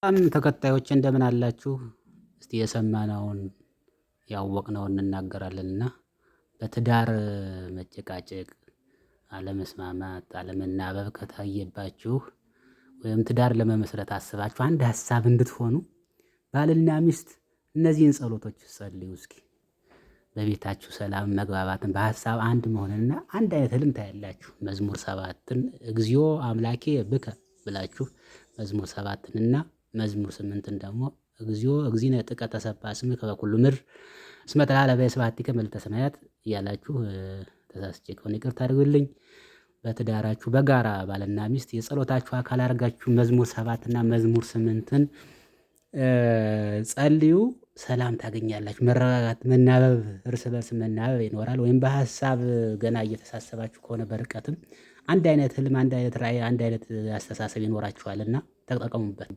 በጣም ተከታዮች እንደምን አላችሁ? እስቲ የሰማነውን ያወቅነውን እንናገራለንና በትዳር መጨቃጨቅ፣ አለመስማማት፣ አለመናበብ ከታየባችሁ ወይም ትዳር ለመመስረት አስባችሁ አንድ ሀሳብ እንድትሆኑ ባልና ሚስት እነዚህን ጸሎቶች ጸልዩ እስኪ። በቤታችሁ ሰላም መግባባትን በሀሳብ አንድ መሆንና አንድ አይነት ህልም ታያላችሁ። መዝሙር 7ን እግዚኦ አምላኬ ብከ ብላችሁ መዝሙር 7ንና መዝሙር 8ን ደግሞ እግዚኦ እግዚእነ ጥቀ ተሰብሐ ስምከ በኩሉ ምድር እስመ ተላዕለ በስብሐቲከ መልዕልተ ሰማያት እያላችሁ ተሳስቼ ከሆነ ይቅርታ አድርጉልኝ። በትዳራችሁ በጋራ ባልና ሚስት የጸሎታችሁ አካል አድርጋችሁ መዝሙር 7 እና መዝሙር 8ን ጸልዩ። ሰላም ታገኛላችሁ። መረጋጋት፣ መናበብ፣ እርስ በርስ መናበብ ይኖራል። ወይም በሀሳብ ገና እየተሳሰባችሁ ከሆነ በርቀትም አንድ አይነት ህልም፣ አንድ አይነት ራዕይ፣ አንድ አይነት አስተሳሰብ ይኖራችኋልና ተጠቀሙበት።